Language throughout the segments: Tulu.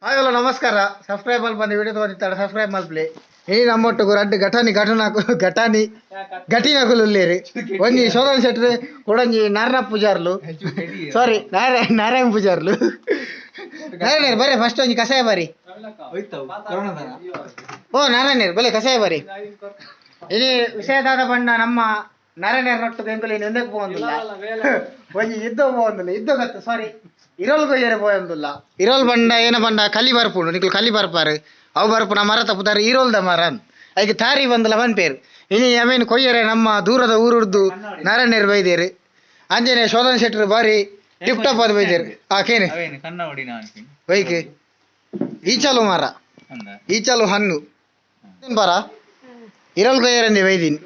ಹಾಯ್ ಹಲೋ ನಮಸ್ಕಾರ. ಸಬ್ಸ್ಕ್ರೈಬ್ ಮಲ್ಪಂದು ವಿಡಿಯೋ ತೋರಿಸ್ತಾರೆ, ಸಬ್ಸ್ಕ್ರೈಬ್ ಮಲ್ಪಲೆ. ಈ ನಮ್ಮೊಟ್ಟುಗು ರಡ್ಡ್ ಘಟನಿ ಘಟನಾಕು ಘಟನಿ ಘಟಿನಕುಲು ಉಲ್ಲೇರು. ಒಂಜಿ ಶೋಧನ್ ಶೆಟ್ರು, ಕೊಡೊಂಜಿ ನಾರಾಯಣ ಪೂಜಾರ್ಲು, ಸಾರಿ ನಾರಾಯಣ ನಾರಾಯಣ ಪೂಜಾರ್ಲು. ನಾರಾಯಣರು ಬರೀ ಫಸ್ಟ್ ಒಂಜಿ ಕಷಾಯ ಬರಿ. ಓ ನಾರಾಯಣರು ಬಲೆ ಕಷಾಯ ಬರಿ. ಇನಿ ವಿಷಯದಾದ ಬಣ್ಣ ನಮ್ಮ ನಾರಾಯಣರೊಟ್ಟು ಎಂಕುಲು ಇನಿ ಒಂದಕ್ಕೆ ಪೋವೊಂದುಲ್ಲ, ಒಂಜಿ ಯುದ್ಧ ಪೋವೊಂದುಲ್ಲ, ಯುದ್ಧ ಗತ್ತು ಸಾರಿ ಇರೋಲ್ ಕೊಯ್ಯರೆ ಪೋಯೊಂದುಲ್ಲ. ಇರೋಲ್ ಬಂಡ ಏನ ಬಂಡ ಕಲಿ ಬರ್ಪುಂಡು, ನಿಕುಲು ಕಲಿ ಬರ್ಪಾರು ಅವು ಬರ್ಪುನ ಮರ ತಪ್ಪುದಾರೆ ಇರೋಲ್ದ ಮರ ಐಕ್ ತಾರಿ ಬಂದಲ ಪನ್ಪೇರು. ಇನಿ ಅಮೇನ್ ಕೊಯ್ಯರೆ ನಮ್ಮ ದೂರದ ಊರುಡ್ದು ನಾರಾಯಣರು ಬೈದೇರು. ಅಂಜನೆ ಶೋಧನ್ ಶೆಟ್ಟರು ಬಾರಿ ಟಿಪ್ ಟಾಪ್ ಆದ್ ಬೈದೇರು. ಆ ಕೇನೆ ಬೈಕ್ ಈಚಾಲು ಮರ ಈಚಾಲು ಹಣ್ಣು ಬರ ಇರೋಲ್ ಕೊಯ್ಯರಂದೆ ಬೈದೀನಿ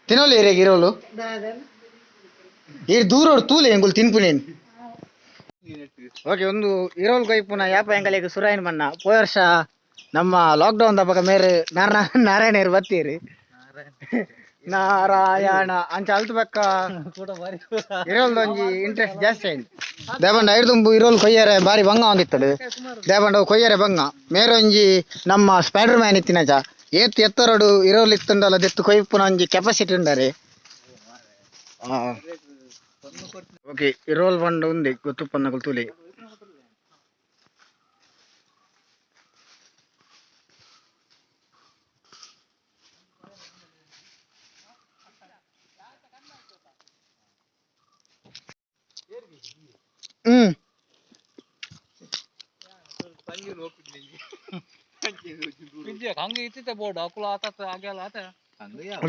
ತಿನ್ನೋಲ್ಲ ಏರಿಯಾಗ ಇರೋಲು ಈ ದೂರ ತೂಲೆ ಎಂಗುಲ್ ತಿನ್ಪುನೇನು. ಓಕೆ ಒಂದು ಇರೋಲ್ ಕೊಯ್ಪುನ ಯಾಪ ಎಂಗಲಿಗೆ ಸುರಾಯನ್ ಬಣ್ಣ. ಪೋಯ ವರ್ಷ ನಮ್ಮ ಲಾಕ್ಡೌನ್ ದಪಗ ಮೇರೆ ನಾರಾಯಣರು ಬತ್ತೀರಿ ನಾರಾಯಣ ಅಂಚ ಅಲ್ತು ಬಕ್ಕ ಇರೋಲ್ದೊಂಜಿ ಇಂಟ್ರೆಸ್ಟ್ ಜಾಸ್ತಿ ಆಯ್ತು. ದೇಬಂಡ ಐದು ಇರೋಲ್ ಕೊಯ್ಯರೆ ಬಾರಿ ಬಂಗ ಒಂದಿತ್ತಡು. ದೇಬಂಡ ಕೊಯ್ಯರೆ ಬಂಗ ಮೇರೊಂಜಿ ನಮ್ಮ ಸ್ಪೈಡರ್ ಮ್ಯಾನ್ ಇತ್ತಿನಚ ಏತ್ ಎತ್ತರಡು ಇರೋಲ್ ಇತ್ತುಂಡಲ್ಲ ದೆತ್ತು ಕೊಯ್ಪುನ ಒಂಜಿ ಕೆಪಾಸಿಟಿ ಉಂಡರೆ. ಓಕೆ ಇರೋಲ್ ಬಂಡ ಉಂದೆ ಗೊತ್ತುಪ್ಪನ್ನಕುಲು ತೂಲೆ. ಹ್ಮ್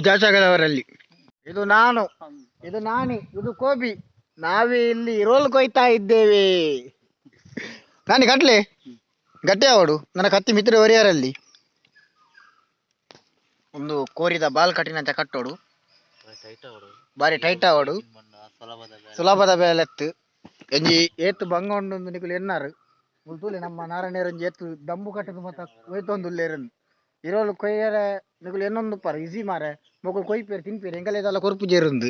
ಜಾಚಾಗದವರಲ್ಲಿ ಇದು ನಾನು, ಇದು ನಾನಿ, ಇದು ಕೋಬಿ. ನಾವೇ ಇಲ್ಲಿ ರೋಲ್ ಕೊಯ್ತಾ ಇದ್ದೇವೆ. ನಾನಿ ಕಟ್ಲೆ ಗಟ್ಟಿ ಅವಡು ನನ್ನ ಕತ್ತಿ ಮಿತ್ರ ಒರಿಯರಲ್ಲಿ ಒಂದು ಕೋರಿದ ಬಾಲ್ ಕಟ್ಟಿನಂತ ಕಟ್ಟೋಡು ಬಾರಿ ಟೈಟ್ ಅವಡು ಸುಲಭದ ಬೇಲೆತ್ತು. ಎಂಜಿ ಏತು ಬಂಗ ಉಂಡು ನಿಕುಲು ಎನ್ನಾರು ಮುಲ್ತೂಲೆ ನಮ್ಮ ನಾರಾಯಣರಂಜಿ ಏತು ದಂಬು ಕಟ್ಟದು ಮತ್ತ ಕೊಯ್ತೊಂದುಲ್ಲೇರನ್ನು ಇರೋಲು ಕೊಯ್ಯರೆ ನಿಕುಲು ಎನ್ನೊಂದು ಪರ ಈಸಿ ಮಾರೆ ಮೊಕುಲು ಕೊಯ್ಪೇರು ತಿನ್ಪೇರು ಎಂಕಲೇದಲ್ಲ ಕೊರ್ಪು ಜೇರುಂದು.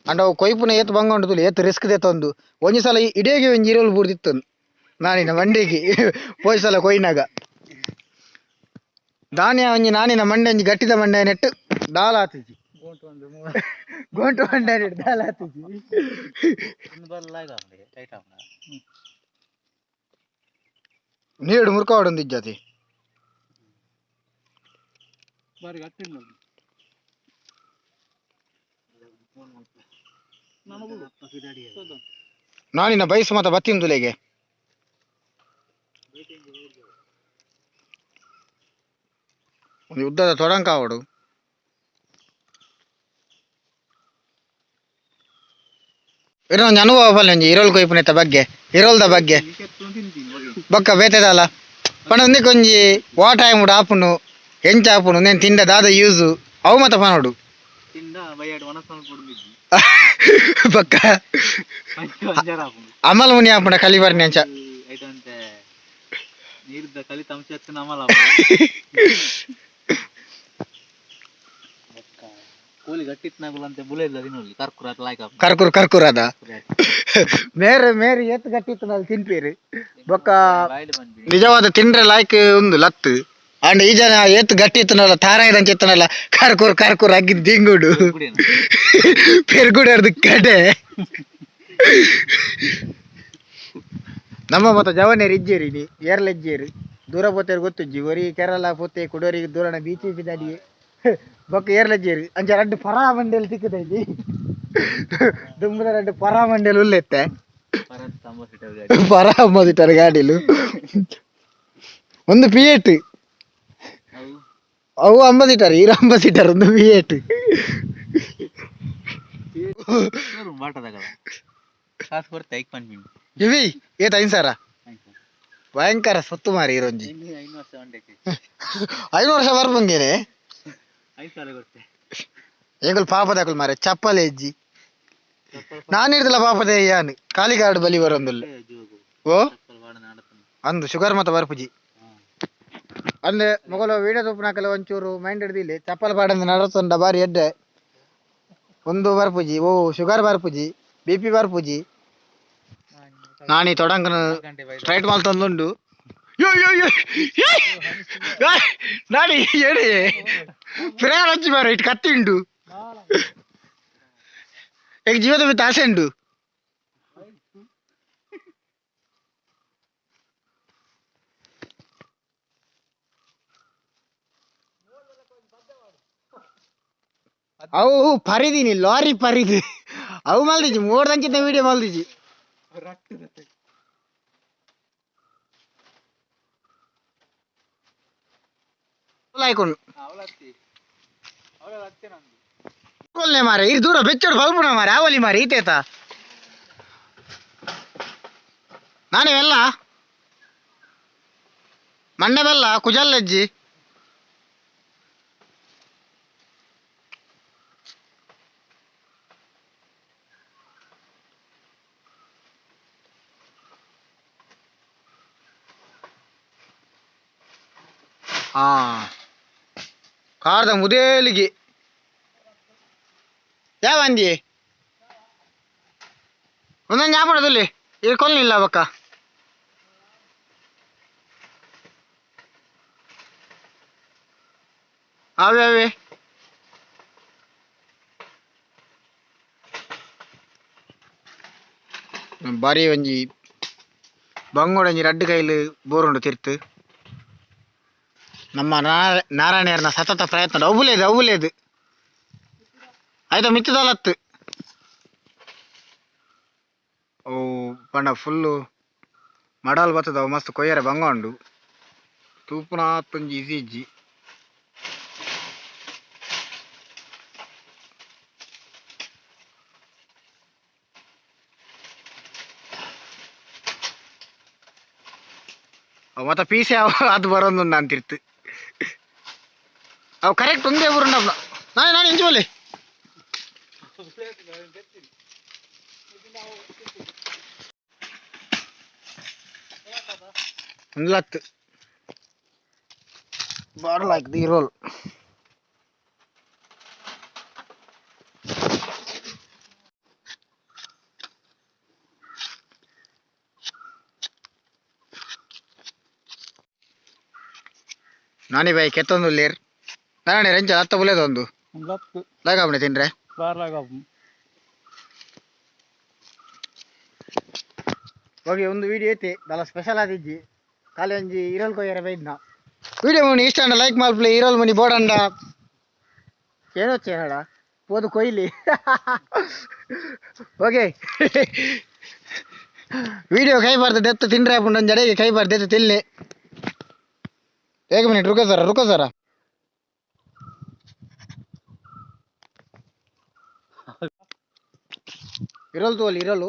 ಅಂಡ ಅವು ಕೊಯ್ಪುನ ಏತು ಬಂಗ ಉಂಡು ತೂಲೆ ಏತು ರಿಸ್ಕ್ ದೇತೊಂದು. ಒಂಜಿ ಸಲ ಇಡೇಗೆ ಒಂಜಿ ಇರೋಲು ಬೂರ್ದಿತ್ತೊಂದು ನಾನಿನ ಮಂಡೆಗೆ ಪೋಯ್ ಸಲ ಕೊಯ್ನಾಗ ದಾನ್ಯ ಒಂಜಿ ನಾನಿನ ಮಂಡೆ ಒಂಜಿ ಗಟ್ಟಿದ ಮಂಡೆ ನೆಟ್ಟು ದಾಲ ಆತಿಜಿ ಗೋಂಟು ಮಂಡೆ ನೆಟ್ಟು ದಾಲ ಆತಿಜಿ. ನೀಡು ಮುರ್ಕೋಡು ಇಜ್ಜಾತಿ ನಾನಿನ ಬೈಸ್ ಮತ ಬತ್ತಿಂದುಲೆಗೆ ಒಂದು ಉದ್ದದ ತೊಡಂಕ ಅವಡು. ಒಂಜಿ ಅನುಭವ ಪಲ್ಲೆ ಒಂಜಿ ಇರೋಲ್ ಕೊಯ್ಪುನೆತ್ತ ಬಗ್ಗೆ ಇರೋಲ್ದ ಬಗ್ಗೆ ಬೊಕ್ಕ ಬೇತೆದಲ್ಲ ಪಂಡ ಒಂದಿಕೊಂಜಿ ವಾಟ ಆಯ್ಮುಡು ಆಪುಂಡು ಎಂಚ ಆಪುಂಡು ನೇನ್ ತಿಂಡ ದಾದ ಯೂಸು ಅವು ಮತ ಪನೋಡು ಬೊಕ್ಕ ಅಮಲ್ ಮುನಿ ಆಪುಂಡ ಕಲಿ ಬರ್ನಿ ಅಂಚ ಕರ್ಕುರ್ ಕರ್ಕುರ್ ಅದ ಮೇರೆ ಮೇರೆ ಏತ್ ಗಟ್ಟಿತ್ತು ಅಲ್ಲಿ ತಿನ್ಪೇರು ಬೊಕ್ಕ ನಿಜವಾದ ತಿಂಡ್ರೆ ಲಾಯ್ಕ್ ಒಂದು ಲತ್ತು. ಅಂಡ್ ಈ ಜನ ಏತ್ ಗಟ್ಟಿ ಇತ್ತನಲ್ಲ ತಾರಾಯ್ದಂಚ ಇತ್ತನಲ್ಲ ಕರ್ಕುರ್ ಕರ್ಕುರ್ ಅಗ್ಗಿ ದಿಂಗುಡು ಪೆರ್ಗುಡು ಕಡೆ. ನಮ್ಮ ಮತ್ತ ಜವನೇರು ಇಜ್ಜೇರಿ ನೀ ಏರ್ಲ ಇಜ್ಜೇರು ದೂರ ಪೋತೇರು ಗೊತ್ತುಜ್ಜಿ ಒರಿ ಕೇರಳ ಪೋತೆ ಕುಡೋರಿ ದೂರನ ಬೀಚ್ ಪಿದಾಡಿಯೇ ಬೊಕ್ಕ ಏರ್ಲ ಇಜ್ಜೇರು ಅಂಚ ರಡ್ಡು ಪರಾ ಮಂಡೇಲಿ ತಿಕ್ಕದೈತಿ ದುಂಬುದ ರಡ್ಡು ಪರಾ ಮಂಡೇಲಿ ಉಲ್ಲೆತ್ತೆ ಪರಾ ಅಂಬಾಸಿಟರ್ ಗಾಡಿಲು ಒಂದು ಪಿ8 ಅವು ಅಂಬಾಸಿಟರ್ ಈರು ಅಂಬಾಸಿಟರ್ ಒಂದು ಪಿ8 ಇವಿ ಏತ್ ಐನ್ ಸಾರ ಭಯಂಕರ ಸೊತ್ತು ಮಾರಿ ಇರೊಂಜಿ 5 ವರ್ಷ ಬರ್ಪಂಗೇನೆ ಎಂಕುಲು ಪಾಪದಕುಲು ಮಾರೆ ಚಪ್ಪಲ್ ಹೆಜ್ಜಿ ನಾನು ಇರ್ದಿಲ್ಲ ಪಾಪದ ಯಾನ್ ಕಾಲಿಗಾಡು ಬಲಿ ಬರೊಂದುಲ್ಲ ಓ ಅಂದು ಶುಗರ್ ಮತ ಬರ್ಪುಜಿ ಅಂದ್ರೆ ಮೊಗಲ ವೀಡಿಯೋ ತೂಪುನಕಲೆ ಒಂಚೂರು ಮೈಂಡ್ ಹಿಡ್ದಿಲ್ಲ ಚಪ್ಪಲ್ ಪಾಡಂದು ನಡತುಂಡ ಬಾರಿ ಎಡ್ಡೆ ಒಂದು ಬರ್ಪುಜಿ ಓ ಶುಗರ್ ಬರ್ಪುಜಿ ಬಿ ಪಿ ಬರ್ಪುಜಿ. ನಾನಿ ತೊಡಂಕನ ಸ್ಟ್ರೈಟ್ ಮಾಲ್ ತಂದುಂಡು. ಯೋ ಯೋ ಯೋ ನಾನಿ ಹೇಳಿ ಪ್ರೇರ ಹಚ್ಚಿ ಬಾರ ಇಟ್ಟು ಕತ್ತಿ ಉಂಡು. ಈಗ ಜೀವದ ಬಿತ್ತು ಆಸೆ ಉಂಡು. ಅವು ಪರಿದೀನಿ ಲಾರಿ ಪರಿದು ಅವು ಮಲ್ದಿಜಿ ಮೋಡ್ದಂಚಿನ ವಿಡಿಯೋ ಮಲ್ದಿಜಿ. ಲಾಯ್ಕೊಂಡು ಮಾರೆ ಇರ್ ದೂರ ಬೆಚ್ಚೋಡು ಬಲ್ಪುಣ ಮಾರೆ ಆವಲಿ ಮಾರೆ ಈತೇತ ನಾನೇ ಬೆಲ್ಲ ಮಂಡೆ ಬೆಲ್ಲ ಕುಜಲ್ಲಜ್ಜಿ. ಕಾರ್ದ ಮುದೇಲಿಗೆ ಯಾವ ಅಂದಿ ಒಂದೊಂದು ಜಾಪಡದಲ್ಲಿ ಇಲ್ಲಿ ಕೊಲ್ಲಿಲ್ಲ ಬಕ್ಕ. ಅವೇ ಅವೇ ಬಾರಿ ಒಂಜಿ ಬಂಗೋಡಂಜಿ ರಡ್ಡು ಕೈಲು ಬೋರುಂಡು ತಿರ್ತು. ನಮ್ಮ ನಾರಾಯಣನ ಸತತ ಪ್ರಯತ್ನ ಅವುಲೇದು ಅವುಲೇದು ಆಯ್ತಾ ಮಿತ್ತದಲತ್ತು. ಓ ಪಂಡ ಫುಲ್ಲು ಮಡಲ್ ಬತ್ತದ ಅವು ಮಸ್ತ್ ಕೊಯ್ಯರೆ ಬಂಗ ಉಂಡು. ತೂಪುನಾತೊಂಜಿ ಇಸಿ ಇಜ್ಜಿ. ಅವು ಮತ್ತೆ ಪೀಸೆ ಅದು ಬರೋದು ಅಂತಿರ್ತು. ಅವು ಕರೆಕ್ಟ್ ಒಂದೇ ಊರುಂಡ. ನಾನು ನಾನು ಇಂಚು ಒಂದು ಲತ್ತು ಬಾರ್ಲ್ ಹಾಕಿದ್ ಈ ರೋಲ್. ನಾನಿ ಬಾಯಿ ಕೆತ್ತೊಂದು ಲೇರ್ ನಾನೇ ರೆಂಚ ಅತ್ತ ಬುಲೇದೊಂದು ಲಾಗಾಪಣೆ ತಿನ್ರೆ. ಓಕೆ ಒಂದು ವಿಡಿಯೋ ಐತಿ ದಲ ಸ್ಪೆಷಲ್ ಆದಿಜ್ಜಿ ಖಾಲಿ ಒಂಜಿ ಇರಲ್ ಕೊಯ್ಯರೆ ಬೈದ್ನ ವಿಡಿಯೋ ಮನಿ ಇಷ್ಟ ಅಂಡ ಲೈಕ್ ಮಲ್ಪಲೆ ಇರಲ್ ಮನಿ ಬೋಡಂಡ ಏನೋ ಚೇಡ ಪೋದು ಕೊಯ್ಲಿ. ಓಕೆ ವಿಡಿಯೋ ಕೈ ಬಾರ್ದು ದೆತ್ತ ತಿಂಡ್ರೆ ಆಪುಂಡು ಒಂಜಿ ಅಡೆಗೆ ಕೈ ಬಾರ್ದು ದೆತ್ತ ತಿನ್ಲಿ. ಏಕ ಮಿನಿಟ್ ರುಕೋ ಸರ ರುಕೋ ಸರ. ಇರಲ್ ತೋಲಿ ಇರಲು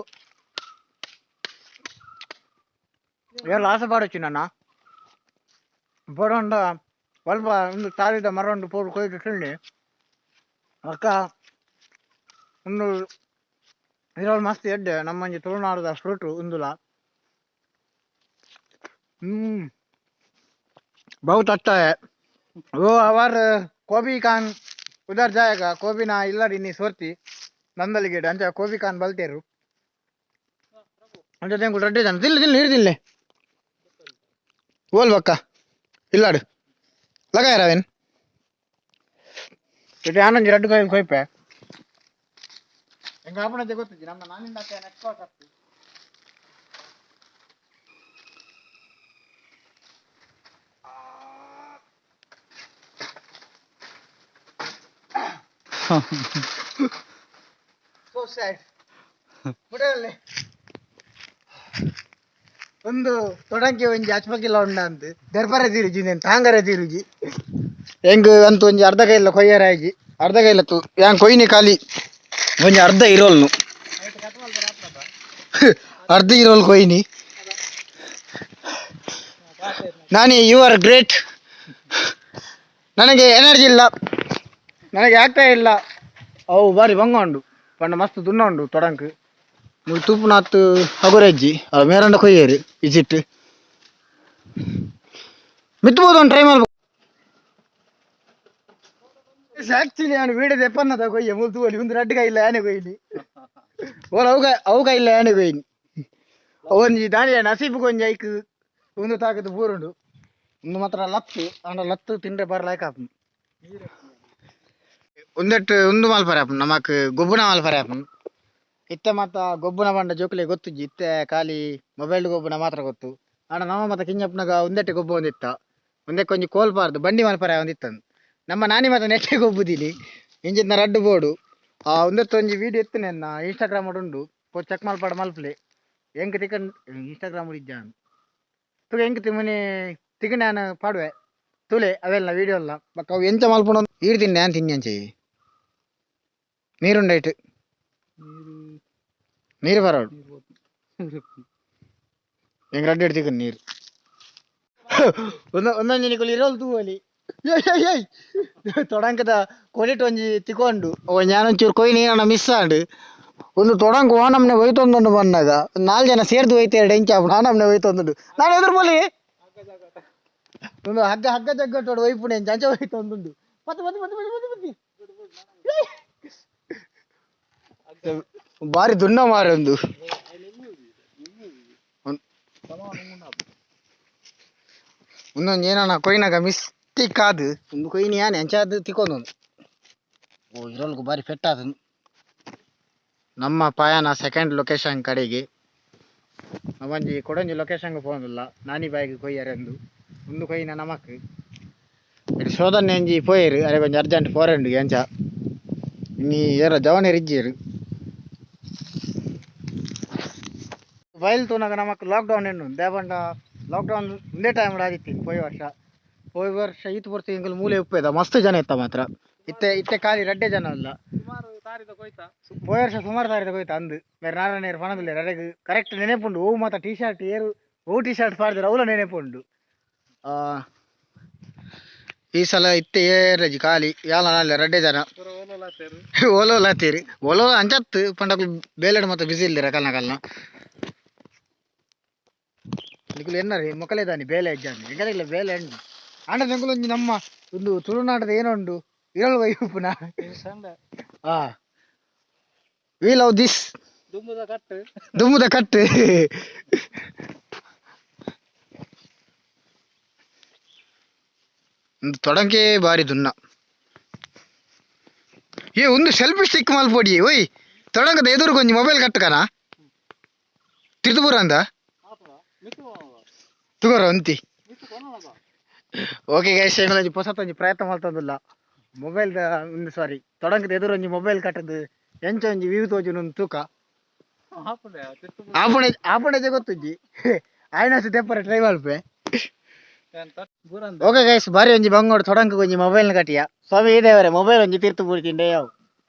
ಏಳು ಆಸೆ ಪಾಡೊಚ್ಚಿ ನನ್ನ ಬೋಡಂಡ ಅಲ್ಪ ಒಂದು ತಾರಿದ ಮರ ಉಂಡು ಪೋರು ಕೊಯ್ದು ತಿಂಡಿ ಅಕ್ಕ ಒಂದು ಇರಲ್ ಮಸ್ತ್ ಎಡ್ಡೆ ನಮ್ಮಂಜಿ ತುಳುನಾಡದ ಫ್ರೂಟ್ ಉಂದುಲ. बहुत अच्छा है वो हमार गोभी कान उधर जाएगा गोभी ना इल्लड ಇನ್ನಿ ಸೋರ್ತಿ ನಂದಲಿಗೇಡು ಅಂಚ ಗೋಬಿ ಕಾನ್ ಬಲ್ತೇರು ಅಂಚ ತೆಂಕು ರಡ್ಡೆ ಜನ ತಿಲ್ಲೆ ತಿಲ್ಲೆ ನೀರು ತಿಲ್ಲೆ ಓಲ್ ಬಕ್ಕ ಇಲ್ಲಾಡು ಲಗಾಯರವೇನ್ ಇಟ್ಟು ಆನಂಜಿ ರಡ್ಡು ಕೈ ಕೊಯ್ಪೆ ಎಂಗ ಆಪಣತೆ ಗೊತ್ತಿಜ್ಜಿ ನಮ್ಮ ನಾನಿಂದ ಎಕ್ಸ್ಪರ್ಟ್ ಆಗ್ತಿ. So sad. ಮುಡಲ್ಲಿ ಒಂದು ತೊಡಂಕಿ ಒಂಜಿ ಅಚ್ಪಕಿಲ್ಲ ಉಂಡ ಅಂತ ದರ್ಬಾರ ತೀರುಜಿ ನೇನು ತಾಂಗರ ತೀರುಜಿ ಹೆಂಗ್ ಅಂತ ಒಂಜಿ ಅರ್ಧ ಕೈಲ್ಲ ಕೊಯ್ಯರ ಆಯ್ಜಿ ಅರ್ಧ ಕೈಲ ತು ಯಾನ್ ಕೊಯ್ನಿ ಖಾಲಿ ಒಂಜಿ ಅರ್ಧ ಇರೋಲ್ನು ಅರ್ಧ ಇರೋಲ್ ಕೊಯ್ನಿ. ನಾನಿ you are great. ನನಗೆ ಎನರ್ಜಿ ಇಲ್ಲ, ನನಗೆ ಆಗ್ತಾ ಇಲ್ಲ. ಅವು ಬಾರಿ ಬಂಗ ಉಂಡು ಪಂಡ ಮಸ್ತ್ ದುನ್ನ ಉಂಡು ತೊಡಂಕ್ ಮುಲ್ ತೂಪುನಾತ್ ಹಗುರೆಜ್ಜಿ ಅವು ಮೇರಂಡ ಕೊಯ್ಯೇರು ಇಜಿಟ್ ಮಿತ್ಬೋದು ಒಂದು ಟ್ರೈ ಮಾಡ್ಬೇಕು. ಆಕ್ಚುಲಿ ನಾನು ವೀಡಿಯೋ ದೆಪ್ಪನ್ನದ ಕೊಯ್ಯ ಮುಲ್ ತೂವಲಿ ಒಂದು ರಡ್ಡು ಕೈಲ್ಲ ಆನೆ ಕೊಯ್ಲಿ ಓಲ ಅವು ಅವು ಕೈಲ್ಲ ಆನೆ ಕೊಯ್ನಿ. ಒಂಜಿ ದಾನಿಯ ನಸೀಬು ಒಂಜಿ ಐಕ್ ಒಂದು ತಾಕದು ಬೂರುಂಡು. ಉಂದು ಮಾತ್ರ ಲತ್ತು ಆಂಡ ಲತ್ತು ತಿಂಡ್ರೆ ಬಾರ ಲಾಯ್ಕ್ ಆಪುಂಡು. ಉಂದೆಟ್ ಉಂದು ಮಲ್ಪರೆ ಆಪುಂಡು ನಮಕ್ ಗೊಬ್ಬುನ ಮಲ್ಪರೆ ಆಪುಂಡು. ಇತ್ತೆ ಮಾತ ಗೊಬ್ಬುನ ಪಂಡ ಜೋಕುಲೆ ಗೊತ್ತುಜ್ಜಿ, ಇತ್ತೆ ಖಾಲಿ ಮೊಬೈಲ್ ಗೊಬ್ಬುನ ಮಾತ್ರ ಗೊತ್ತು. ಆಂಡ ನಮ ಮಾತ ಕಿಂಜಪ್ಪನಾಗ ಉಂದೆಟ್ಟೆ ಗೊಬ್ಬು ಒಂದಿತ್ತ, ಉಂದೆಕ್ ಒಂಜಿ ಕೋಲ್ ಪಾರ್ದು ಬಂಡಿ ಮಲ್ಪರೆ ಒಂದಿತ್ತಂದು. ನಮ್ಮ ನಾನಿ ಮಾತ ನೆಟ್ಟೆ ಗೊಬ್ಬುದಿನಿ ಇಂಚಿನ ರಡ್ಡು ಬೋಡು. ಆ ಉಂದೆತ್ತ ಒಂಜಿ ವಿಡಿಯೋ ಇತ್ತು ನನ್ನ ಇನ್ಸ್ಟಾಗ್ರಾಮ್ ಉಂಡು, ಪೋ ಚೆಕ್ ಮಲ್ಪಾಡ ಮಲ್ಪಲೆ. ಎಂಕ್ ತಿಕನ್ ಇನ್ಸ್ಟಾಗ್ರಾಮ್ ಇಜ್ಜಾನ್ ತುಗ ಎಂಕ್ ತಿಮ್ಮನೆ ತಿಕಂಡೆ ನಾನು ಪಾಡುವೆ ತುಲೆ ಅವೆಲ್ಲ ವಿಡಿಯೋ ಎಲ್ಲ ಬೊಕ್ಕ ಅವು ಎಂಚ ಮಲ್ಪುಂಡು. ಈರ್ ತಿನ್ನೆ ಯಾನ್ ತಿನ್ಯಂಚೆ ನೀರುಂಡೈಟ್ ನೀರು ಬರೋಡು ಎಂಕ್ ರಡ್ಡು ಎಡ್ ತಿಕ್ಕನ್ ನೀರು. ಒಂದೊಂಜಿ ನಿಕುಲು ಇರೋಲ್ ತೂವಲಿ. ಏಯ್ ಏಯ್ ತೊಡಂಕದ ಕೊಡಿಟ್ ಒಂಜಿ ತಿಕೊಂಡು ಒಂಜಿ ಯಾನೊಂಚೂರು ಕೊಯ್ ನೀರನ್ನ ಮಿಸ್ ಆಂಡ್. ಒಂದು ತೊಡಂಕು ಓನಮ್ನೆ ಒಯ್ತೊಂದುಂಡು ಬಂದಾಗ ನಾಲ್ ಜನ ಸೇರ್ದು ಒಯ್ತೇರಡು ಎಂಚ ಆಪುಂಡು. ಆನಮ್ನೆ ಒಯ್ತೊಂದುಂಡು ನಾನು ಎದುರು ಬೋಲಿ ಒಂದು ಹಗ್ಗ ಹಗ್ಗ ಜಗ್ಗಟ್ಟೋಡು ಒಯ್ಪುಂಡು ಎಂಚ ಅಂಚ ಒಯ್ತೊಂದುಂಡು. ಪತ್ತು ಪತ್ತು ಪತ್ತು ಪತ್ತು ಪತ್ತು ಪತ್ತು ಬಾರಿ ದುನ್ನ ಮಾರೆ. ಒಂದು ಒಂದೊಂದು ಏನಾನ ಕೊಯ್ನಾಗ ಮಿಸ್ಟೇಕ್ ಆದ್ ಒಂದು ಕೊಯ್ನಿ ಯಾನೆ ಅಂಚಾದ್ ತಿಕ್ಕೊಂದೊಂದು. ಓ ಇರೋಲ್ಗು ಬಾರಿ ಪೆಟ್ಟಾದ. ನಮ್ಮ ಪಯಣ ಸೆಕೆಂಡ್ ಲೊಕೇಶನ್ ಕಡೆಗೆ. ಒಂಜಿ ಕೊಡೊಂಜಿ ಲೊಕೇಶನ್ಗೆ ಪೋಂದುಲ್ಲ ನಾನಿ ಬಾಯಿಗೆ ಕೊಯ್ಯರೆಂದು ಉಂದು ಕೊಯ್ಯಿನ ನಮಕ್ ಶೋಧನೆ ಒಂಜಿ ಪೋಯೆರ್ ಅರೆ ಒಂಜಿ ಅರ್ಜೆಂಟ್ ಪೋರೆಂಡು ಎಂಚ ಇನಿ ಏರ ಜವನೆರ್ ಇಜ್ಜೆರ್. ಬಯಲು ತೂನಗ ನಮಕ್ ಲಾಕ್ಡೌನ್ ಎಣ್ಣು ದೇಪಂಡ ಲಾಕ್ಡೌನ್ ಒಂದೇ ಟೈಮ್ ಆದಿತ್ತಿ ಪೋಯಿ ವರ್ಷ. ಪೋಯಿ ವರ್ಷ ಈತ್ ಪೊರ್ತು ಎಂಕುಲು ಮೂಲೆ ಉಪ್ಪೇದ ಮಸ್ತ್ ಜನ ಇತ್ತ ಮಾತ್ರ. ಇತ್ತೆ ಇತ್ತೆ ಖಾಲಿ ರಡ್ಡೆ ಜನ ಅಲ್ಲ. ಪೋಯಿ ವರ್ಷ ಸುಮಾರು ತಾರಿದ ಕೊಯ್ತ ಅಂದು ಬೇರೆ ನಾರಾಯಣ ಪಣದಿಲ್ಲ ಅರೆಗ್ ಕರೆಕ್ಟ್ ನೆನೆಪುಂಡು. ಓ ಮಾತ ಟೀ ಶರ್ಟ್ ಏರು ಓ ಟೀ ಶರ್ಟ್ ಪಾಡ್ದಿರ ಅವಲ ನೆನೆಪುಂಡು. ಈ ಸಲ ಇತ್ತೆ ಏರಜಿ ಖಾಲಿ ಯಾಲ ನಾಲೆ ರಡ್ಡೆ ಜನ ಓಲೋ ಲಾತೀರಿ ಓಲೋ ಅಂಚತ್ತು ಪಂಡಕ್ಲು ಬೇಲೆಡ್ ಮಾತ ಬಿಸಿ ಇಲ್ದಿರ ಕಲ್ನ ಕಲ್ನ. ನಿಕುಲು ಎನ್ನರಿ ಮೊಕಲೆ ದಾನಿ ಬೇಲೆ ಇಜ್ಜಾಂದಿ ಎಂಕಲೆಗ್ಲ ಬೇಲೆ ಉಂಡು. ಆಂಡ ನಿಕುಲು ಒಂಜಿ ನಮ್ಮ ಒಂದು ತುಳುನಾಡದ ಏನೋ ಉಂಡು ಇರಲ್ ವೈಪುನ. ಹಾ we love this ದುಂಬುದ ಕಟ್ಟು ದುಮ್ಮುದ ಕಟ್ಟು. ಒಂದು ತೊಡಂಕೆ ಬಾರಿ ದುನ್ನ. ಏ ಒಂದು ಸೆಲ್ಫಿ ಸ್ಟಿಕ್ ಮಲ್ಪೊಡಿ ಓಯ್ ತೊಡಂಕದ ಎದುರು ಒಂಜಿ ಮೊಬೈಲ್ ಕಟ್ಟಕನ ತಿರುಪುರ ಅಂದ ತುಗೋರ ಅಂತಿ. ಓಕೆ ಗೈಸ್, ಎಂಕುಲು ಪೊಸತ್ ಒಂಜಿ ಪ್ರಯತ್ನ ಮಲ್ತೊಂದುಲ್ಲ ಮೊಬೈಲ್ ಒಂದು ಸಾರಿ ತೊಡಂಕದ ಎದುರು ಒಂಜಿ ಮೊಬೈಲ್ ಕಟ್ಟದು ಎಂಚ ಒಂಜಿ ವ್ಯೂ ತೋಜುನ ತೂಕ. ಆಪುಣೆ ಆಪುಣೆ ಗೊತ್ತುಜ್ಜಿ ಆಯ್ನಷ್ಟು ತೆಪ್ಪರೆ ಟ್ರೈ ಮಲ್ಪೆ. ಓಕೆ ಗೈಸ್, ಬಾರಿ ಒಂಜಿ ಬಂಗೋಡು ತೊಡಂಕ ಒಂಜಿ ಮೊಬೈಲ್ ಕಟ್ಟಿಯ ಸ್ವಾಮಿ ದೇವರೇ ಮೊಬೈಲ್ ಒಂಜಿ ತೀರ್ತು ಬೂಡ್ತಿಂಡೆ ಯಾವ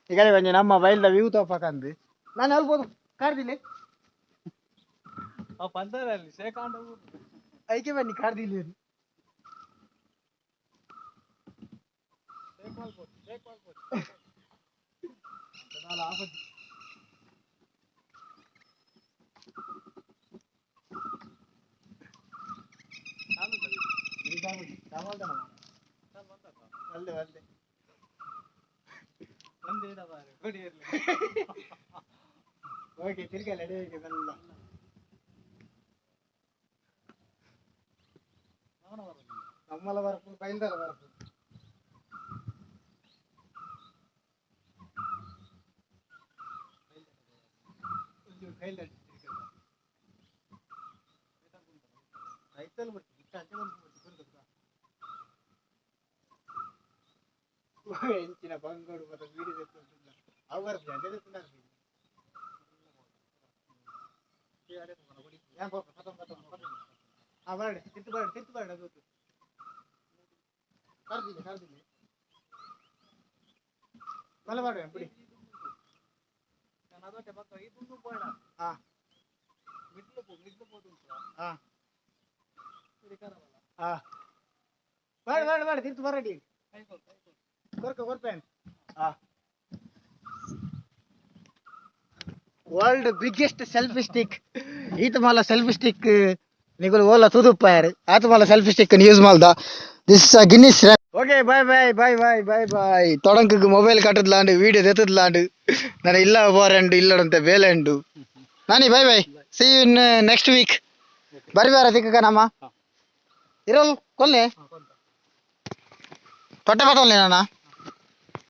ಈಗ ಒಂಜಿ ನಮ್ಮ ಮೊಬೈಲ್ದ ವ್ಯೂ ತೋಪಕಂದು ನಾನು ಅಲ್ಬೋದು ಕಾರ್ದಿಲ್ಲ ಐಕೆ ಬನ್ನಿ ಕಾರ್ದಿಲ್ಲ. Okay ತಿರ್ಗಲ್ಲ ready. ನಮ್ಮಲ ಬರಪು ಬೈಲ್ದಲ ಬರಪು. ಎಂಚಿನ ಬಂಗೋಡು ಮತ್ತೆ ವೀಡಿಯೋ ತೆತ್ತೊಂದುಲ್ಲ ಅವು ಬರ್ಪಿ ಅಂಚೆ ತೆತ್ತುಂಡು. ಯಾನ್ ಪೋಪ ಪತೊಂದು ಪತೊಂದು ಪತೊಂದು. ಆ ಬರಡೆ ತಿರ್ತು ಬರಡೆ ತಿರ್ತು ಬರಡೆ ಅದು ಕರ್ದಿಲ್ಲ ಕರ್ದಿಲ್ಲ ಬಲ ಬಾಡ ಬಿಡಿ. ಹಾ ಹಾ ಹಾ ಬೇಡ ಬೇಡ ಬೇಡ ತಿರ್ತು ಬರಡಿ ಕೊರ್ಕ ಕೊರ್ಪೇನ್. ಹಾ ವರ್ಲ್ಡ್ ಬಿಗ್ಗೆಸ್ಟ್ ಸೆಲ್ಫಿ ಸ್ಟಿಕ್ ಈತ ಮಾಲ ಸೆಲ್ಫಿ ಸ್ಟಿಕ್ ನಿಕುಲು ಓಲ ತುದುಪ್ಪಾಯರ್ ಆತ ಮಾಲ ಸೆಲ್ಫಿ ಸ್ಟಿಕ್ ಯೂಸ್ ಮಾಲ್ದ. This Guinness. Okay bye bye bye bye bye bye. ತೊಡಂಕಗ್ ಮೊಬೈಲ್ ಕಟ್ಟದ್ಲಾಂಡು ವಿಡಿಯೋ ತೆತ್ತದ್ಲಾಂಡು ನಾನು ಇಲ್ಲ ಬೋರಂಡು ಇಲ್ಲಡಂತೆ ಬೇಲೆ ಉಂಡು. ನಾನಿ bye bye. See you in next week. ಬರಿ ಬಾರ ತಿಕ್ಕ ನಮ್ಮ. ಇರೋಲ್ ಕೊಲ್ಲೆ. ತೊಟ್ಟೆ ಬತ್ತೊಲ್ಲೆ ನಾನ.